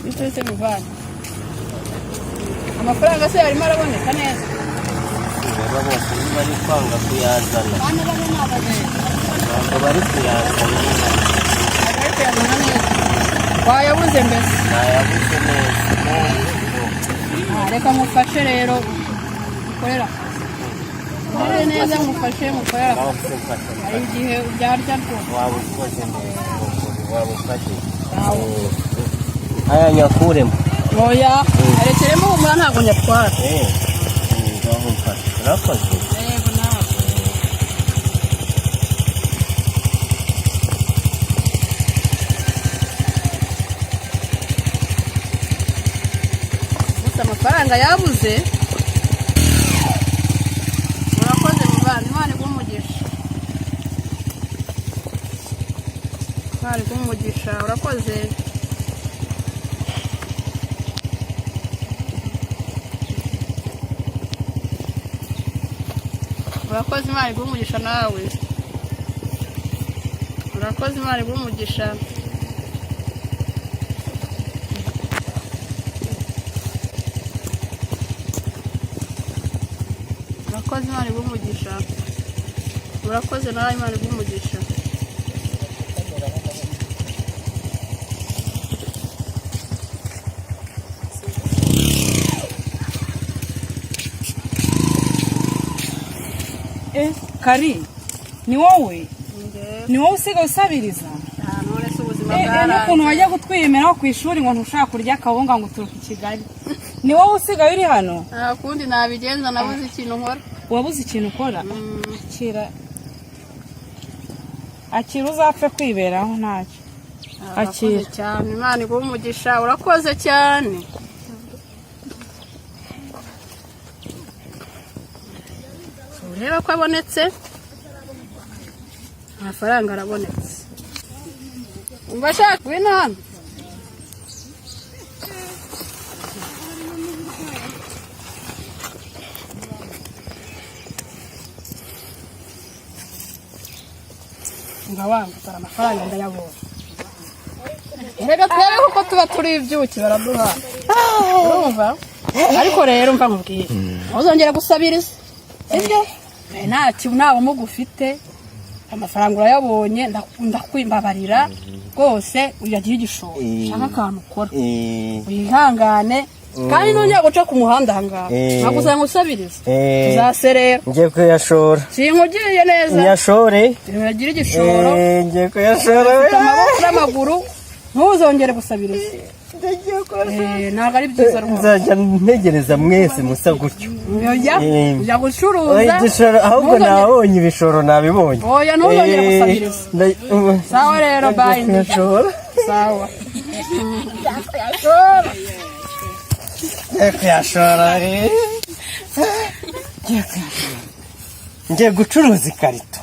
Bitose muvana. Amafaranga se arimo araboneka neza? Reba bose bari kwanga kuyazana. Bana bano ni abajura. Ntabwo bari kuyazana. Bari kuyazana neza. Wayabuze mbese? Nayabuze neza. Ah, reka mufashe rero ukorera akazi. Ukorere neza, mufashe mukorera akazi. Waba ufashe. Hari igihe ubyarya rwose. Waba ukoze neza, waba ufashe. Aya nyakuremo? Oya, arekeremo, humura, ntabwo nyatwara. Eh, ngaho mfashe, urakoze. Yego, nawe. Gusa amafaranga yabuze. Urakoze muvandi, Imana iguhe umugisha. Imana iguhe umugisha, urakoze. Urakoze, Imana iguhe umugisha nawe. Urakoze, Imana iguhe umugisha. Urakoze, Imana iguhe umugisha. Urakoze nawe, Imana iguhe umugisha. Eh, kari ni wowe? Ni wowe usigaye usabiriza? None se ubuzima Eh, eh, n'ukuntu bwaranze. wajya kutwiyemeraho ku ishuri ngo ntushaka kurya akawunga, ngo uturuka i Kigali, ni wowe usigaye uri hano? Nta kundi nabigenza, nabuze ikintu nkora. Wabuze ikintu ukora? Akira, akira, uzapfe kwiberaho ntacyo. Urakoze Akira. cyane, Imana iguhe umugisha, urakoze cyane. Ureba ko abonetse, amafaranga arabonetse. Umva, shaka, ngwino hano. Nga wanga utara, amafaranga ndayabonye. Erega twebwe kuko tuba turi ibyuki, baraduha, urumva? Ariko rero mva nkubwire, ntuzongera gusabiriza, sibyo? Eh, nta kintu, nta bumuga ufite, amafaranga urayabonye, ndakwimbabarira rwose, uyagira igishoro, ushaka akantu ukora, wihangane, kandi nongera guca ku muhanda ahangaha ntabwo uzanga usabiriza, tuzaserera. Ngiye kuyashora. Sinkugiriye neza. Nyashore. Uragira igishoro. Ngiye kuyashora. Ufite amaboko n'amaguru, ntuzongere gusabiriza. Ngiye kuyashora. Eh, ntabwo ari byiza rwose. Nzajya ntegereza mwese musa gutyo. Ujya ujya gucuruza. Oya, igishoro ahubwo. Nabonye ibishoro, nabibonye. Oya, ntuzongere gusabiriza. Sawa rero, bye. Kuyashora. Sawa. Ngiye kuyashora. Ngiye kuyashora, ngiye gucuruza ikarito.